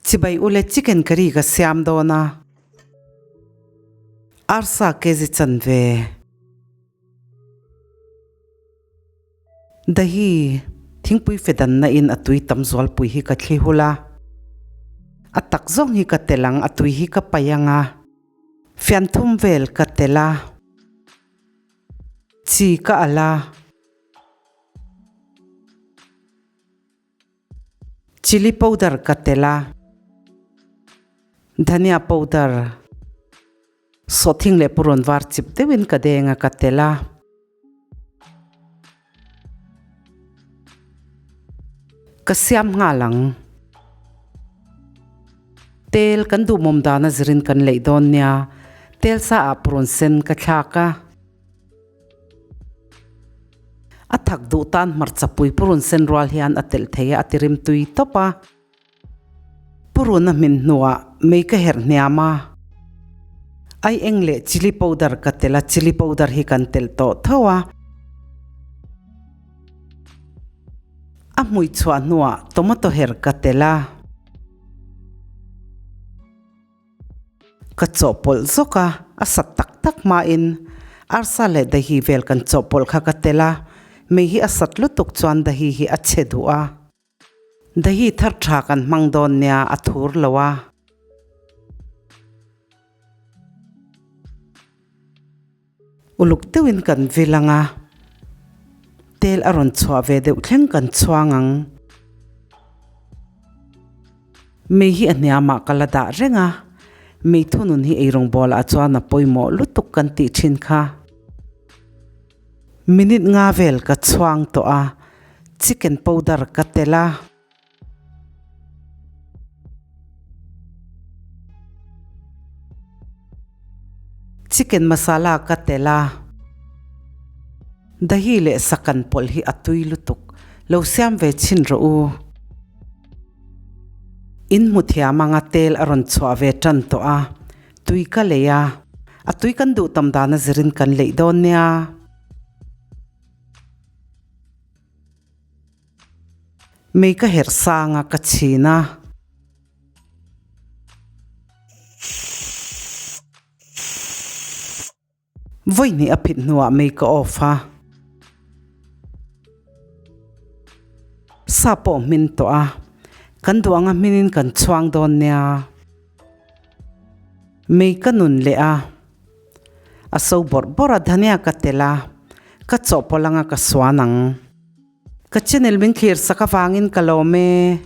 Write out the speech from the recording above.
Chibai ule chicken curry ka siam dawn a. Arsa kg chanve. Dahi, thingpui fe danna in a tui tam zualpui hi ka thli hul a. A tak zawng hi ka tel ang, a tui hi ka paih ang a. Fian thum vel ka tel a. Chi ka al a. Chilli powder ka tel a. Dhania powder. Sawhthing leh purun var chip deuhin ka deng a ka tel a. Ka siam nghal ang. Tel kan duhmawm dana zirin kan leih dawn nia. Tel sa ah purun sen ka thlak a. A thak duh tan hmarcha pui purun sen rual hian a telh thei a, a ti rim tui tawp a. Purun a hmin hnuah mei ka herh hniam a, ai eng leh chilli powder ka telh a, chilli powder hi kan telh tawh tho a. A hmui chhuah hnuah tomato her ka telh a. Ka chawhpawlh zawk a, a sat tak tak hmain arsa leh dahi vel kan chawhpawlh kha ka telh a, mei hi a sat lutuk chuan dahi hi a chhe duh a. Dahi thar tha kan hmang dawn nia a thur lo a. Uluk deuhin kan vil ang a, tel a rawn chhuah ve deuh thleng kan chhuang ang. Mei hi a hniamah ka la dah reng a, mei thunun hi eirawngbawl ah chuan a pawimawh lutuk kan tih thin kha. Minute nga vel ka chhuang tawh a, chicken powder ka telh a. Chicken masala ka telh a. Dahi leh sakan pawlh hi a tui lutuk, lo siam ve chhin rawh u. In hmu thiam anga tel a rawn chhuah ve tan tawh a, tui ka lei a, a tui kan duh tam dan a zirin kan leih dawn nia. Mei ka herh sang a ka chhin a. Vawi hnih a phit hnuah mei ka off a. Sa pawh hmin tawh a. Kan duh anga hminin kan chhuang dawn nia. Mei ka nun leh a. A so bawrh bawrh a dhania ka telh a. Ka chawhpawlh anga ka suan ang. Ka channel min thlir sak avangin ka lawm e.